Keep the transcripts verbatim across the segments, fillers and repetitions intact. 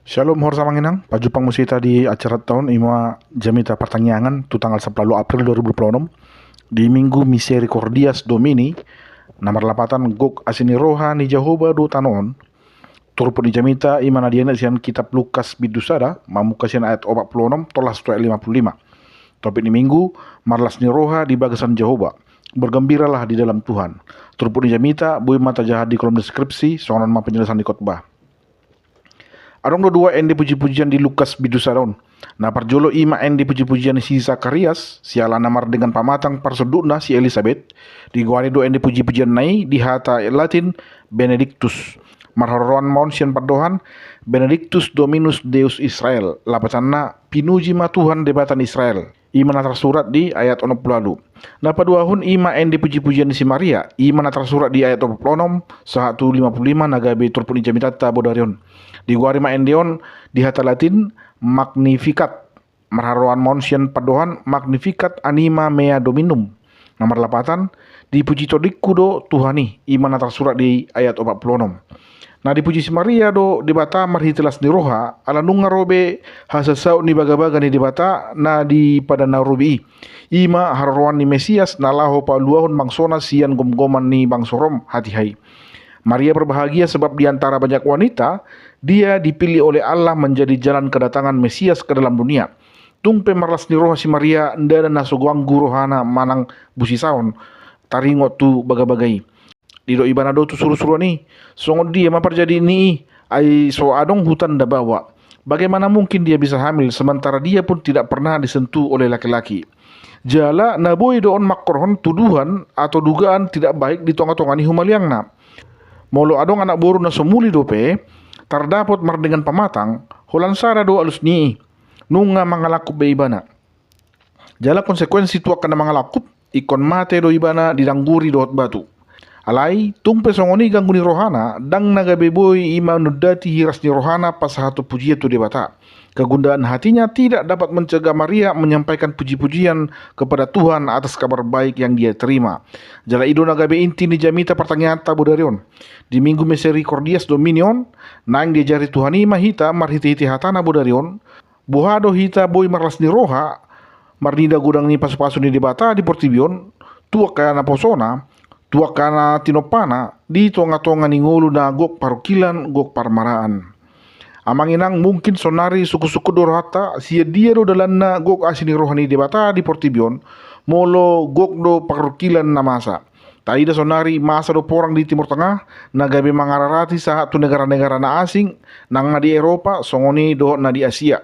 Shalom horsa manginang, pajumpang muse hita di acara taon ima jamita partangiangan tu tanggal sampulu April dua ribu dua puluh enam di Minggu Misericordias Domini, na marlapatan gok asi ni roha ni Jahowa do tano on. Turpuk ni jamita ima na dianak sian kitab Lukas bindu sada, mamungka sian ayat opat puluh enam tolhas tu ayat lima puluh lima. Topik ni Minggu, marlas ni roha di bagasan Jahowa. Bergembiralah di dalam Tuhan. Turpuk ni jamita boi ma tajaha di kolom deskripsi, songon on ma penjelasan ni khotbah. Adong do dua ende pujipujian di Lukas bindu sada on. Na parjolo ima ende pujipujian si Zakarias, siala na mardenggan pamatang parsondukna si Elisabet. Digoari do ende pujipujianna i di hata Latin Benedictus. Marharoroan ma on sian pandohan Benedictus Dominus Deus Israel, lapatanna pinuji ma Tuhan Debata ni Israel. Ima na tarsurat di ayat onom puluh ualu. Na paduahon ima ende pujipujian ni si Maria, ima na tarsurat di ayat opat puluh onom sahat tu lima puluh lima na gabe turpuk ni jamitanta bodari on. Digoari ma ende on di hata Latin Magnificat. Marharoroan ma on sian pandohan Magnificat anima mea Dominum. Na marlapatan, dipuji tondingku do Tuhan i, ima na tarsurat di ayat opat puluh onom. Na dipuji si Maria do Debata marhite las ni roha, ala nunga ro be hasasaut ni bagabaga ni Debata na di pada na robi i. Ima haroroan ni Mesias na laho paluahon bangsona sian gomgoman ni bangso Rom hatiha i. Maria berbahagia sebab di antara banyak wanita, dia dipilih oleh Allah menjadi jalan kedatangan Mesias ke dalam dunia. Tung pe marlas ni roha si Maria, ndada na so ganggu rohana manang busisaon taringot tu bagabaga i. Didok ibana do tu surusuruan i, songon dia ma parjadi ni i, ai so adong hutanda baoa. Bagaimana mungkin dia bisa hamil sementara dia pun tidak pernah disentuh oleh laki-laki? Jala na boi do on mangkorhon tuduhan atau dugaan tidak baik di tongatonga ni humaliangna. Molo adong anak boru na so muli dope tardapot mardenggan pamatang, holan sada do alus ni i, nunga mangalangkup be ibana. Jala konsekuensi tu angka na mangalangkup, ingkon mate do ibana didangguri dohot batu. Alai tung pe songon i ganggu ni rohana, ndang na gabe boi i manundati hiras ni rohana pasahathon pujian tu Debata. Kegundahan hatinya tidak dapat mencegah Maria menyampaikan puji-pujian kepada Tuhan atas kabar baik yang dia terima. Jala i do na gabe inti ni jamita partangianganta bodari on. Di Minggu Misericordias Domini on, naeng diajari Tuhan i ma hita marhitehite hatana bodari on. Boha do hita boi marlas ni roha, marnida godang ni pasupasu ni Debata di portibi on, tu angka naposona, tu angka na tinompana, di tongatonga ni ngolu na gok parungkilan, gok parmaraan. Amang inang, mungkin sonari sungkunsungkun do rohanta, sian dia do dalanna gok asi ni roha ni Debata di portibi on, molo gok do parungkilan na masa. Taida sonari masa do porang di Timur Tengah, na gabe mangararati sahat tu negara-negara na asing, nang na di Eropa, songon i dohot na di Asia.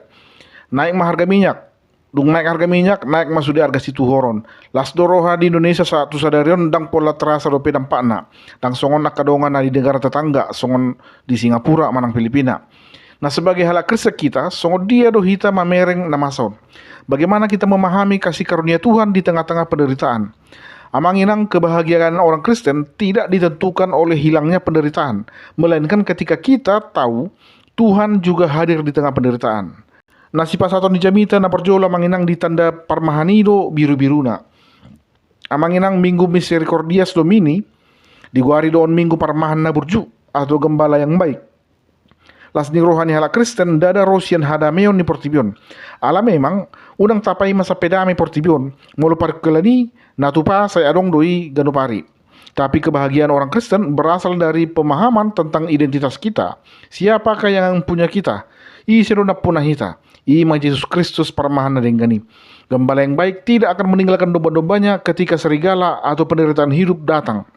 Naik ma harga minyak. Dung naik harga minyak, naik ma sude harga situhoron. Las do roha di Indonesia sahat tu sadari on ndang pola terasa dope dampakna. Ndang songon angka dongan na di negara tetangga, songon di Singapura manang Filipina. Nah, sebagai halak Kristen kita, songon dia do hita mamereng na masa on? Bagaimana kita memahami kasih karunia Tuhan di tengah-tengah penderitaan? Amang inang, kebahagiaan orang Kristen tidak ditentukan oleh hilangnya penderitaan, melainkan ketika kita tahu Tuhan juga hadir di tengah penderitaan. Na sipasahaton ni jamita na parjolo amang inang, di tanda parmahan i do birubiruna. Amang inang, Minggu Misericordias Domini digoari do on Minggu Parmahan na Burju atau Gembala yang Baik. Las ni roha ni halak Kristen ndada ro sian hadameon ni portibi on. Ala memang unang tapaima sampe dame portibi on, molo parungkilan i na tupa sai adong do i ganup ari. Tapi kebahagiaan orang Kristen berasal dari pemahaman tentang identitas kita. Siapakah yang punya kita? Ise do nampuna hita? Ima Jesus Kristus, Parmahan na Denggan i. Gembala yang Baik tidak akan meninggalkan domba-dombanya ketika serigala atau penderitaan hidup datang.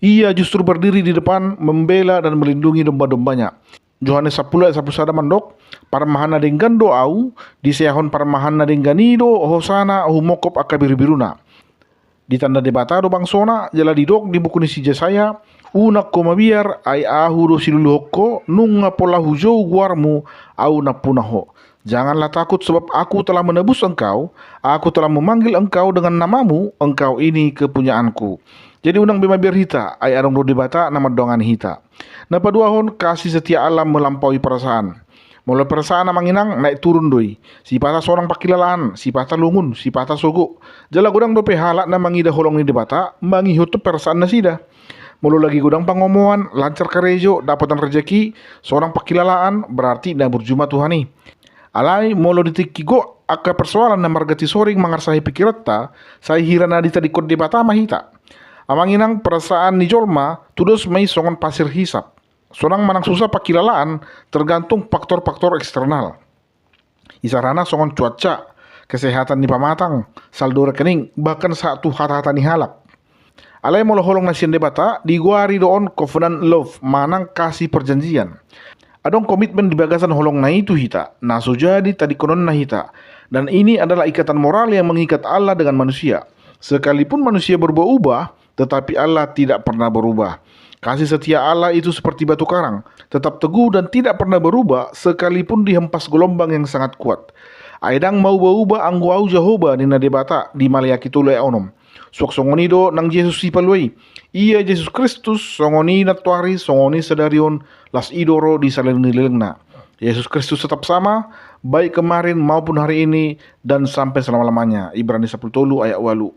Ia justru berdiri di depan, membela dan melindungi domba-dombanya. Johannes sampulu ayat sampulu sada mandok, Parmahan na Denggan do Au, diseahon Parmahan na Denggan i do hosana humongkop angka birubiruna. Ditanda Debata do bangsona, jala didok di buku ni si Jesaya, Unang ho mabiar, ai Ahu do siluluhon ho, nunga pola hujou goarmu, Au nampuna ho. Janganlah takut, sebab Aku telah menebus engkau, Aku telah memanggil engkau dengan namamu, engkau ini kepunyaan-Ku. Jadi unang be mabiar hita, ai adong do Debata na mandongani hita. Na paduahon, kasih setia Allah melampaui perasaan. Molo perasaan amang inang, naik turun do i. Sipata sonang pangkilalaan, sipata lungun, sipata sogo. Jala godang dope halak na mangida holong ni Debata, mangihuthon perasaan nasida. Molo lagi godang pangomoan, lancar karejo, dapotan rejeki, sonang pangkilalaan, berarti na burju ma Tuhan i. Alai molo di tingki gok angka persoalan na marganti soring mangarsahi pingkiranta, sai hira na ditadingkon Debata ma hita. Amang inang, perasaan ni jolma tudos ma i songon pasir hisap. Sonang manang susa pangkilalaan tergantung faktor-faktor eksternal. Isarana songon cuaca, kesehatan ni pamatang, saldo rekening, bahkan sahat tu hata-hata ni halak. Alai molo holong na sian Debata, digoari do on covenant love, manang kasih perjanjian. Adong komitmen di bagasan holongna i tu hita, na so jadi tadingkononna hita. Dan ini adalah ikatan moral yang mengikat Allah dengan manusia. Sekalipun manusia berubah-ubah, tetapi Allah tidak pernah berubah. Kasih setia Allah itu seperti batu karang, tetap teguh dan tidak pernah berubah sekalipun dihempas gelombang yang sangat kuat. Ai ndang maubah-ubah anggo Ahu Jahowa, ninna Debata di Maleaki tolu ayat onom. Suang songon i do nang Jesus Sipalua i. Ia Jesus Kristus songon i nantoari, songon i sadari on, laos i do ro di saleleng ni lelengna. Yesus Kristus tetap sama, baik kemarin maupun hari ini, dan sampai selama-lamanya. Ibrani sapulu tolu ayat ualu.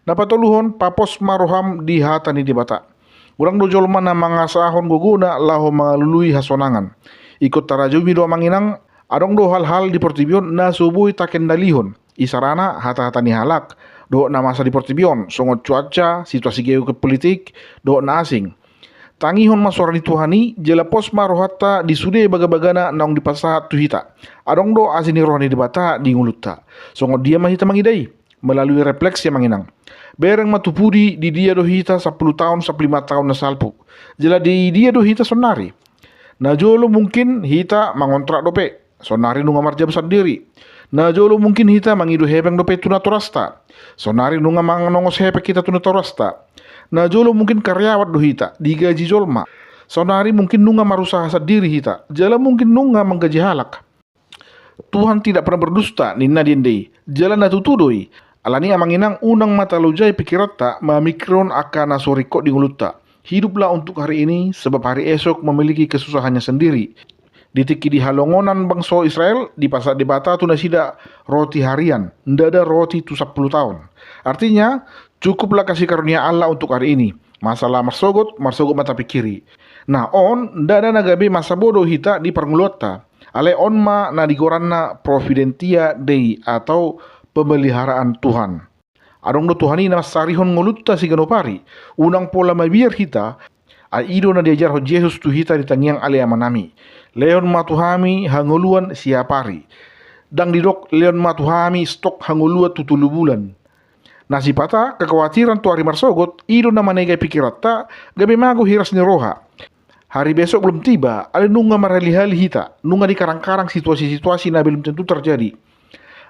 Na patoluhon, papos ma roham di hata ni Debata. Godang do jolma na mangasahon gogona laho mangalului hasonangan. Ingkon tarajumi do amang inang, adong do hal-hal di portibi on na so boi takendalihon. Isarana hata-hata ni halak, dohot na masa di portibi on, songon cuaca, situasi geopolitik, dohot na asing. Tangihon ma soara ni Tuhan i, jala pos ma rohanta di sude baga-bagana naung dipasahat tu hita. Adong do asi ni roha ni Debata di ngolunta. Songon dia ma hita mangida i? Melalui refleksi amang inang. Bereng ma tu pudi, di dia do hita sampulu taon, sampulu lima taon na salpu. Jala di dia do hita sonari? Na jolo mungkin hita mangontrak dope. Sonari nunga marjabu sandiri. Na jolo mungkin hita mangido hepeng dope tu natorasta. Sonari nunga manongos hepeng hita tu natorasta. Na jolo mungkin karyawan do hita, digaji jolma. Sonari mungkin nunga marusaha sandiri hita, jala mungkin nunga manggaji halak. Tuhan tidak pernah berdusta, ninna di ende i. Jala na tutu do i. Alani amang inang, unang ma talalu jai pingkiranta mamingkirhon angka na so ringkot di ngolunta. Hiduplah untuk hari ini, sebab hari esok memiliki kesusahannya sendiri. Di tingki di halongonan bangso Israel, dipasahat Debata tu nasida roti harian, ndada roti tu sampulu taon. Artinya, cukuplah kasih karunia Allah untuk hari ini. Masalah marsogot, marsogot ma tapingkiri. Nah, on ndada na gabe masa bodo hita di parngoluonta. Alai on ma na digoranna Providentia Dei atau pemeliharaan Tuhan. Adong do Tuhan i na mansarihon ngolunta siganup ari. Unang pola mabiar hita. Ai i do na diajarhon Jesus tu hita di tangiang Ale Amanami. Lehon ma tu hami hangoluan siapari. Ndang didok lehon ma tu hami stok hangoluan tu tolu bulan. Na sipata kekhawatiran tu ari marsogot, i do na manegai pingkiranta, gabe mago hiras ni roha. Hari besok belum tiba, alai nunga marhali-hali hita, nunga dikarang-karang situasi-situasi na belum tentu terjadi.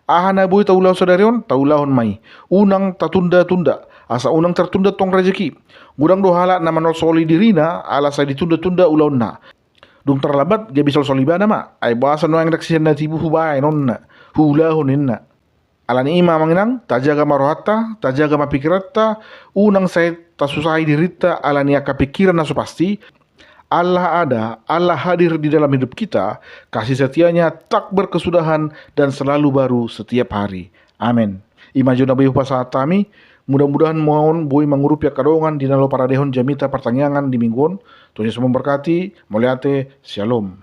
Aha na boi taulahon sadari on, taulahon ma i. Unang tatunda-tunda, asa unang tertunda tong rejeki. Godang do halak na manolsoli dirina, ala sai ditunda-tunda ulaonna. Dung tarlambat, gabe solsol ibana ma, ai boasa nuaeng ndang sian na tibu hubaen on, huulahon ninna. Alani i ma amang inang, tajaga ma rohanta, tajaga ma pingkiranta, unang sai tasusahi dirinta alani angka pingkiran na so pasti. Allah ada, Allah hadir di dalam hidup kita, kasih setia-Nya tak berkesudahan dan selalu baru setiap hari. Amen. I ma jo na boi hupasahat hami, mudah-mudahan ma on boi mangurupi angka dongan di na laho paradehon jamita partangiangan di minggu on. Tuhan Yesus memberkati, mauliate, syalom.